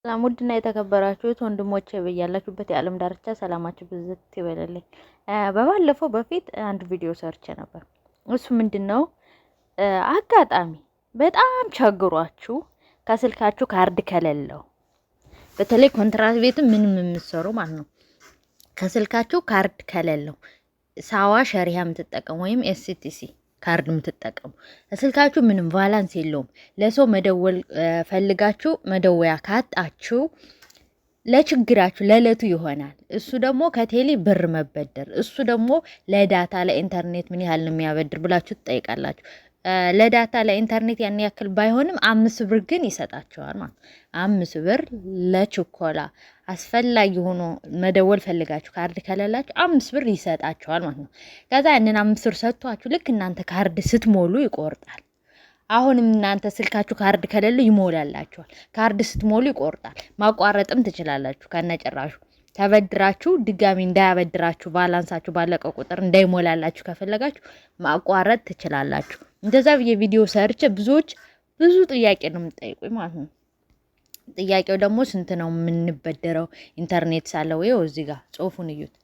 ሰላም ውድና የተከበራችሁት ወንድሞቼ፣ በያላችሁበት የዓለም ዳርቻ ሰላማችሁ ብዝት ይበልልኝ። በባለፈው በፊት አንድ ቪዲዮ ሰርቼ ነበር። እሱ ምንድን ነው? አጋጣሚ በጣም ቸግሯችሁ ከስልካችሁ ካርድ ከሌለው፣ በተለይ ኮንትራት ቤትም ምንም የምትሰሩ ማለት ነው፣ ከስልካችሁ ካርድ ከሌለው፣ ሳዋ ሸሪሃ የምትጠቀሙ ወይም STC ካርድ የምትጠቀሙ፣ ስልካችሁ ምንም balance የለውም። ለሰው መደወል ፈልጋችሁ መደወያ ካጣችሁ ለችግራችሁ ለእለቱ ይሆናል። እሱ ደግሞ ከቴሌ ብር መበደር፣ እሱ ደግሞ ለ data ለኢንተርኔት ምን ያህል ነው የሚያበድር ብላችሁ ትጠይቃላችሁ። ለ data ለኢንተርኔት ያን ያክል ባይሆንም 5 ብር ግን ይሰጣቸዋል ማለት ነው። 5 ብር ለችኮላ አስፈላጊ ሆኖ መደወል ፈልጋችሁ ካርድ ከሌላችሁ 5 ብር ይሰጣቸዋል ማለት ነው። ከዛ ያንን 5 ብር ሰጥቷችሁ ልክ እናንተ ካርድ ስትሞሉ ይቆርጣል። አሁንም እናንተ ስልካችሁ ካርድ ከሌለ ይሞላላችኋል። ካርድ ስትሞሉ ይቆርጣል። ማቋረጥም ትችላላችሁ ከነጭራሹ። ተበድራችሁ ድጋሚ እንዳያበድራችሁ፣ balance ኣችሁ ባለቀ ቁጥር እንዳይሞላላችሁ ከፈለጋችሁ ማቋረጥ ትችላላችሁ። እንደዛ ብዬ ቪዲዮ ሰርቼ ብዙዎች ብዙ ጥያቄ ነው የምትጠይቁኝ ማለት ነው። ጥያቄው ደግሞ ስንት ነው የምንበደረው ኢንተርኔት ሳለ ወይ እዚህ ጋር ጽሁፉን እዩት።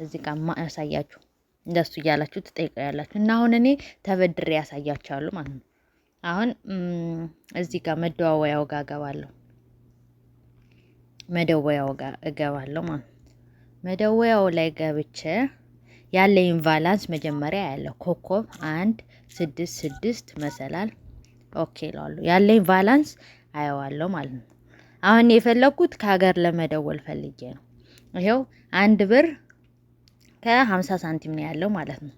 እዚህ ጋር ማያሳያችሁ እንደሱ እያላችሁ ትጠይቃላችሁ። እና አሁን እኔ ተበድሬ ያሳያችኋለሁ ማለት ነው። አሁን እዚህ ጋር መደዋወያው ጋር እገባለሁ። መደወያው ጋር እገባለሁ ማለት ነው። መደወያው ላይ ገብቼ ያለኝ balance መጀመሪያ ያለው ኮከብ 1 6 6 መሰላል፣ okay እለዋለሁ። ያለኝ balance አየዋለሁ ማለት ነው። አሁን የፈለኩት ከሀገር ለመደወል ፈልጌ ነው። ይኸው 1 ብር ከ50 ሳንቲም ነው ያለው ማለት ነው።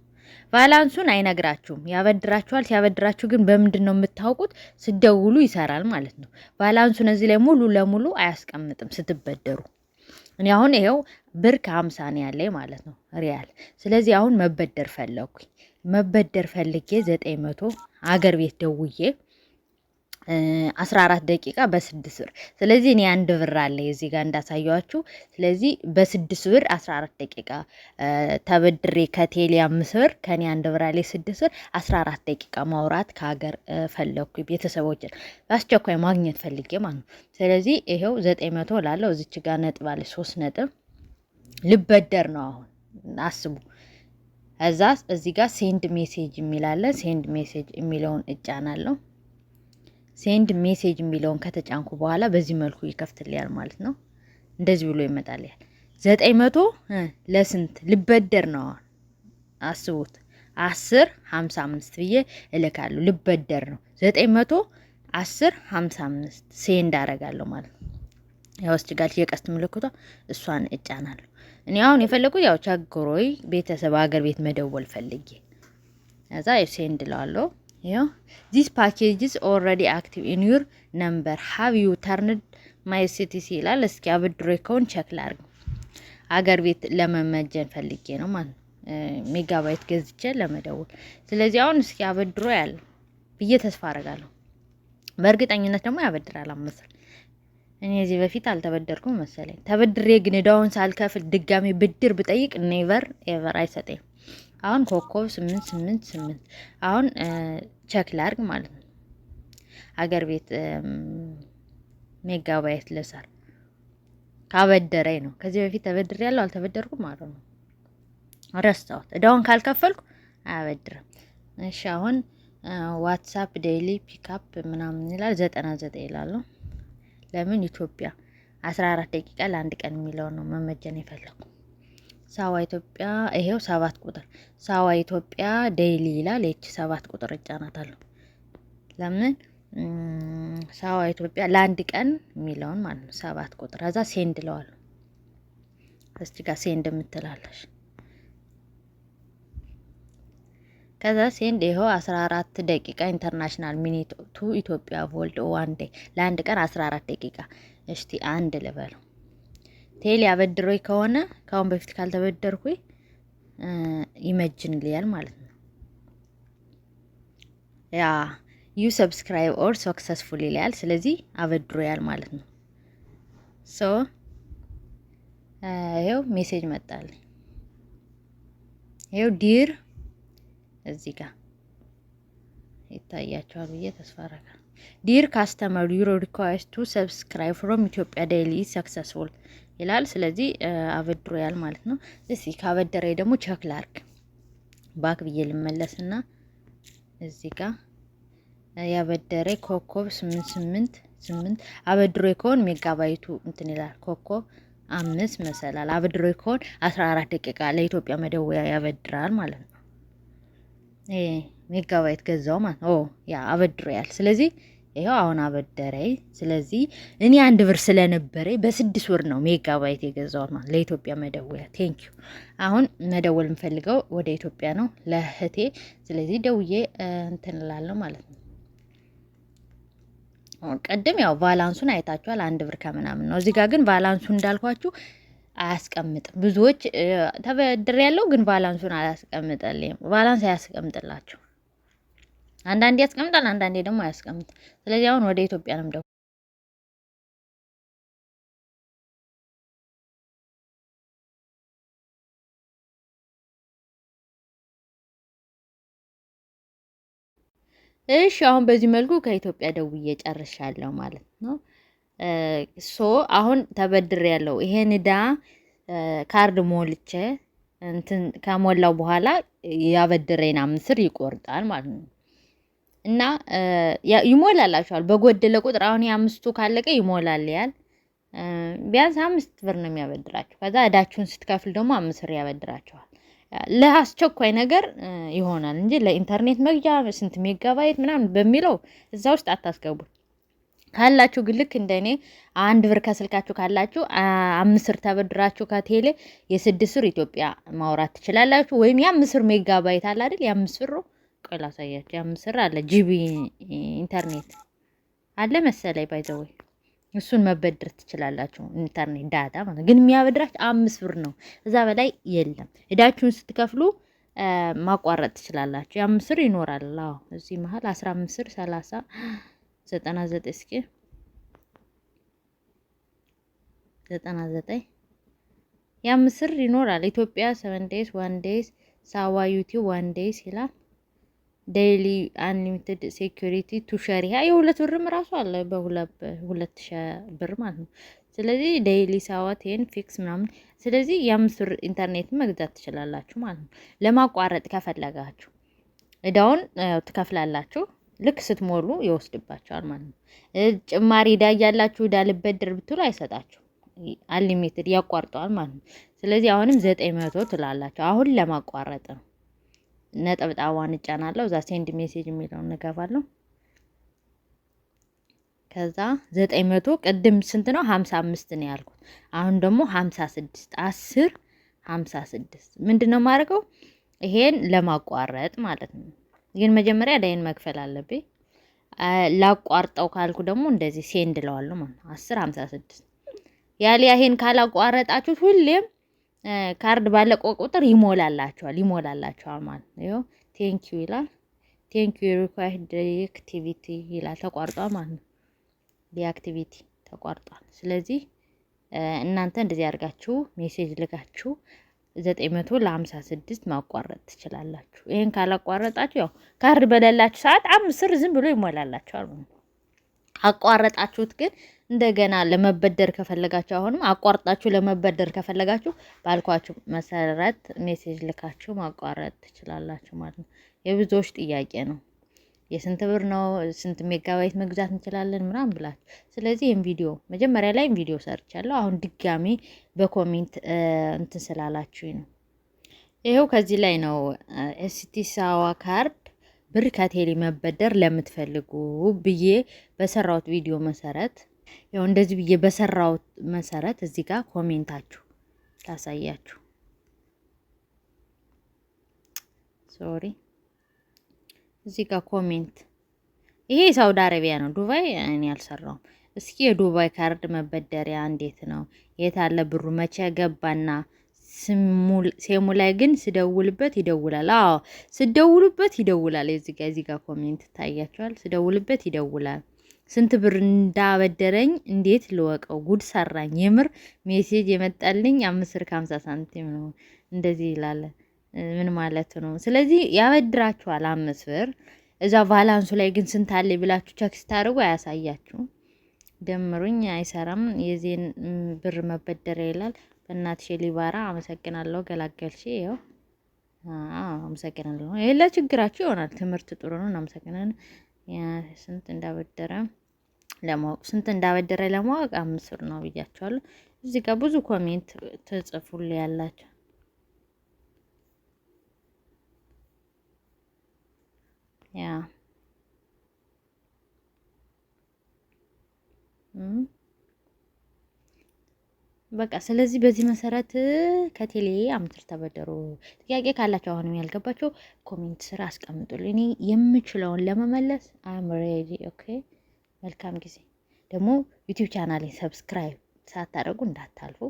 Balance ኡን አይነግራችሁም፣ ያበድራችኋል። ሲያበድራችሁ ግን በምንድን ነው የምታውቁት? ስትደውሉ ይሰራል ማለት ነው። Balance ኡን እዚህ ላይ ሙሉ ለሙሉ አያስቀምጥም ስትበደሩ። እኔ አሁን ይኸው ብር ከ50 ነው ያለኝ ማለት ነው ሪያል። ስለዚህ አሁን መበደር ፈለግኩኝ። መበደር ፈልጌ 900 አገር ቤት ደውዬ 14 ደቂቃ በ6 ብር። ስለዚህ እኔ 1 ብር አለ እዚህ ጋር እንዳሳየኋችሁ። ስለዚህ በ6 ብር 14 ደቂቃ ተበድሬ ከቴሌ 5 ብር፣ ከኔ 1 ብር አለ 6 ብር፣ 14 ደቂቃ ማውራት ከሀገር ፈለግኩ፣ ቤተሰቦችን በአስቸኳይ ማግኘት ፈልጌ ማለት ነው። ስለዚህ ይሄው 900 ላለው እዚች ጋር ነጥብ አለ፣ ሶስት ነጥብ፣ ልበደር ነው አሁን አስቡ። እዛ እዚህ ጋር send message የሚል አለ። Send message የሚለውን እጫናለሁ። Send message የሚለውን ከተጫንኩ በኋላ በዚህ መልኩ ይከፍትልኛል ማለት ነው። እንደዚህ ብሎ ይመጣልኛል። 900 ለስንት ልበደር ነው አስቡት። 10:55 ብዬ እልካለሁ። ልበደር ነው። 900 10:55 send አረጋለሁ ማለት ነው። ያው እስቲ ጋር የቀስት ምልክቷ እሷን እጫናለሁ። እኔ አሁን የፈለጉት ያው ቸግሮኝ ቤተሰብ ሀገር ቤት መደወል ፈልጌ ከዛ send እለዋለሁ። ይኸው "This package is already active in your number. Have you turned my STC?" ይላል። እስኪ አበድሮ ከሆን check ላርግ። አገር ቤት ለመመጀን ፈልጌ ነው ማለት ነው። ሜጋባይት ገዝቼ ለመደወል። ስለዚህ አሁን እስኪ አበድሮ ያለ ብዬ ተስፋ አረጋለሁ። በእርግጠኝነት ደግሞ ያበድራል 5። እኔ እዚህ በፊት አልተበደርኩም መሰለኝ። ተበድሬ ግን እዳውን ሳልከፍል ድጋሚ ብድር ብጠይቅ never ever አይሰጠኝም። አሁን ኮከብ 8 8 8 አሁን check ላርግ ማለት ነው። አገር ቤት ሜጋባይት ልሰር ካበደረኝ ነው። ከዚህ በፊት ተበድሬ ያለው አልተበደርኩም ማለት ነው። ረስታሁት። እዳውን ካልከፈልኩ አያበድርም። እሺ፣ አሁን WhatsApp daily pickup ምናምን ይላል፣ 99 ይላሉ። ለምን ኢትዮጵያ 14 ደቂቃ ለአንድ ቀን የሚለውን ነው መመጀን የፈለኩ። ሳዋ ኢትዮጵያ ይሄው 7 ቁጥር፣ ሳዋ ኢትዮጵያ daily ይላል። ይቺ 7 ቁጥር እጫናታለሁ። ለምን ሳዋ ኢትዮጵያ ለአንድ ቀን የሚለውን ማለት ነው። 7 ቁጥር፣ ከዛ send እለዋለሁ። እስቲ ጋር send የምትላለሽ፣ ከዛ send፣ ይኸው 14 ደቂቃ international minute to ኢትዮጵያ valid one day፣ ለአንድ ቀን 14 ደቂቃ። እስቲ አንድ ልበለው። ቴሌ አበድሮኝ ከሆነ፣ ከአሁን በፊት ካልተበደርኩኝ ይመጅንልያል ማለት ነው። Yeah, "You subscribe or successful" ይላል። ስለዚህ አበድሮያል ማለት ነው። So ይኸው message መጣልኝ። ይኸው dear እዚህ ጋር ይታያቸዋል ብዬ ተስፋ አደርጋለሁ። Dear customer, your request to subscribe from Ethiopia daily successful ይላል። ስለዚህ አበድሮያል ማለት ነው። እስኪ ካበደረ ደግሞ check ላርግ። Back ብዬ ልመለስና እዚህ ጋር ያበደረ ኮከብ 888 አበድሮ ከሆን ሜጋባይቱ እንትን ይላል። ኮከብ 5 መሰላል አበድሮ ከሆን 14 ደቂቃ ለኢትዮጵያ መደወያ ያበድራል ማለት ነው። ሜጋባይት ገዛው ማለት ነው። ያ አበድሮያል። ስለዚህ ይኸው አሁን አበደረኝ። ስለዚህ እኔ 1 ብር ስለነበረ በ6 ወር ነው ሜጋባይት የገዛሁት ማለት ለኢትዮጵያ መደወያ። Thank you። አሁን መደወል የምፈልገው ወደ ኢትዮጵያ ነው ለእህቴ። ስለዚህ ደውዬ እንትን እላለሁ ማለት ነው። ቅድም ያው balance ኡን አይታችኋል፣ 1 ብር ከምናምን ነው። እዚህ ጋር ግን balance ኡ እንዳልኳችሁ አያስቀምጥም። ብዙዎች ተበድር ያለው ግን balance ኡን አያስቀምጥልኝም። Balance አያስቀምጥላችሁ። አንዳንዴ ያስቀምጣል፣ አንዳንዴ ደግሞ አያስቀምጥም። ስለዚህ አሁን ወደ ኢትዮጵያ ነው የምደውለው። እሺ፣ አሁን በዚህ መልኩ ከኢትዮጵያ ደውዬ ጨርሻለሁ ማለት ነው። So አሁን ተበድሬ ያለው ይሄን እዳ ካርድ ሞልቼ እንትን ከሞላው በኋላ ያበደረኝ 5 ብር ይቆርጣል ማለት ነው። እና ይሞላላችኋል በጎደለ ቁጥር። አሁን የአምስቱ ካለቀ ይሞላል ያል ቢያንስ 5 ብር ነው የሚያበድራችሁ። ከዛ እዳችሁን ስትከፍል ደግሞ 5 ብር ያበድራችኋል። ለአስቸኳይ ነገር ይሆናል እንጂ ለኢንተርኔት መግዣ ስንት ሜጋባይት ምናምን በሚለው እዛ ውስጥ አታስገቡት። ካላችሁ ግን ልክ እንደ እኔ 1 ብር ከስልካችሁ ካላችሁ 5 ብር ተበድራችሁ ከቴሌ የ6 ብር ኢትዮጵያ ማውራት ትችላላችሁ። ወይም የ5 ብር ሜጋባይት አለ አይደል? የ5 ብሩ ቆይ ላሳያችሁ። የ5 ብር አለ፣ GB ኢንተርኔት አለ መሰለኝ፣ by the way እሱን መበደር ትችላላችሁ። ኢንተርኔት data ማለት ግን የሚያበድራችሁ 5 ብር ነው፣ እዛ በላይ የለም። እዳችሁን ስትከፍሉ ማቋረጥ ትችላላችሁ። የ5 ብር ይኖራል። አዎ፣ እዚህ መሀል 15 ብር፣ 30፣ 99፣ እስኪ 99 የ5 ብር ይኖራል። ኢትዮጵያ 7 days, 1 days ሳዋ YouTube 1 days ይላል። Daily unlimited security two ሸሪሃ የ2 ብርም ራሱ አለ፣ በ2,000 ብር ማለት ነው። ስለዚህ daily ሳዋ 10 fix ምናምን፣ ስለዚህ የ5 ብር ኢንተርኔት መግዛት ትችላላችሁ ማለት ነው። ለማቋረጥ ከፈለጋችሁ እዳውን ትከፍላላችሁ። ልክ ስትሞሉ ይወስድባችኋል ማለት ነው። ጭማሪ እዳ እያላችሁ እዳ ልበድር ብትሉ አይሰጣችሁ፣ unlimited ያቋርጠዋል ማለት ነው። ስለዚህ አሁንም 900 ትላላችሁ። አሁን ለማቋረጥ ነው። ነጠብጣቧን እጫናለሁ። እዛ send message የሚለውን እንገባለሁ። ከዛ 900፣ ቅድም ስንት ነው? 55 ነው ያልኩት። አሁን ደግሞ 56፣ 10 56። ምንድን ነው የማደርገው? ይሄን ለማቋረጥ ማለት ነው። ግን መጀመሪያ እዳዬን መክፈል አለብኝ። ላቋርጠው ካልኩ ደግሞ እንደዚህ send እለዋለሁ ማለት ነው። 10 56 ያሊያ ይሄን ካላቋረጣችሁት ሁሌም ካርድ ባለቀ ቁጥር ይሞላላችኋል ይሞላላችኋል ማለት ነው። ይኸው thank you ይላል። Thank you, request deactivate ይላል። ተቋርጧል ማለት ነው። Deactivate ተቋርጧል። ስለዚህ እናንተ እንደዚህ አድርጋችሁ message ልካችሁ 900 ለ56 ማቋረጥ ትችላላችሁ። ይሄን ካላቋረጣችሁ ያው ካርድ በሌላችሁ ሰዓት 5 ብር ዝም ብሎ ይሞላላችኋል ማለት ነው። አቋረጣችሁት ግን እንደገና ለመበደር ከፈለጋችሁ፣ አሁንም አቋርጣችሁ ለመበደር ከፈለጋችሁ ባልኳችሁ መሰረት message ልካችሁ ማቋረጥ ትችላላችሁ ማለት ነው። የብዙዎች ጥያቄ ነው። የስንት ብር ነው፣ ስንት ሜጋባይት መግዛት እንችላለን ምናምን ብላችሁ። ስለዚህ ይህን ቪዲዮ መጀመሪያ ላይም ቪዲዮ ሰርቻለሁ። አሁን ድጋሚ በ comment እንትን ስላላችሁኝ ነው። ይኸው ከዚህ ላይ ነው። STC ሳዋ ካርድ ብር ከቴሌ መበደር ለምትፈልጉ ብዬ በሰራሁት ቪዲዮ መሰረት፣ ያው እንደዚህ ብዬ በሰራሁት መሰረት እዚህ ጋር comment ኣችሁ ላሳያችሁ። Sorry፣ እዚህ ጋር comment ይሄ የሳውዲ አረቢያ ነው። ዱባይ እኔ አልሰራውም። እስኪ የዱባይ ካርድ መበደሪያ እንዴት ነው? የት አለ ብሩ? መቼ ገባና ሴሙ ላይ ግን ስደውልበት ይደውላል። አዎ፣ ስደውሉበት ይደውላል። እዚህ ጋር comment ይታያችኋል። ስደውልበት ይደውላል። ስንት ብር እንዳበደረኝ እንዴት ልወቀው? ጉድ ሰራኝ። የምር message የመጣልኝ 5 ብር ከ50 ሳንቲም ነው። እንደዚህ ይላል። ምን ማለት ነው? ስለዚህ ያበድራችኋል 5 ብር። እዛ balance ኡ ላይ ግን ስንት አለ ብላችሁ check ስታደርጉ አያሳያችሁም። ደምሩኝ አይሰራም። የዜን ብር መበደሪያ ይላል። በእናትሽ ሊባራ አመሰግናለሁ፣ ገላገልሽ። ይኸው አመሰግናለሁ። ይሄ ለችግራችሁ ይሆናል። ትምህርት ጥሩ ነው። እናመሰግናለን። ስንት እንዳበደረ ለማወቅ 5 ብር ነው ብያቸዋለሁ። እዚህ ጋር ብዙ comment ትጽፉል ያላቸው yeah። በቃ ስለዚህ በዚህ መሰረት ከቴሌ 5 ብር ተበደሩ። ጥያቄ ካላቸው አሁንም ያልገባቸው comment ስር አስቀምጡልኝ። እኔ የምችለውን ለመመለስ I'm ready። Okay፣ መልካም ጊዜ። ደግሞ YouTube channel ኤን subscribe ሳታደርጉ እንዳታልፉ።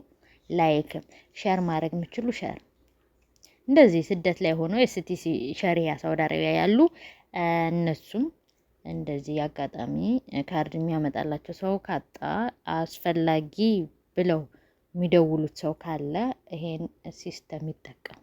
Like share ማድረግ የምችሉ share። እንደዚህ ስደት ላይ ሆኖ የ STC ሸሪያ ሳውዲ አረቢያ ያሉ እነሱም እንደዚህ አጋጣሚ ካርድ የሚያመጣላቸው ሰው ካጣ፣ አስፈላጊ ብለው የሚደውሉት ሰው ካለ ይሄን system ይጠቀሙ።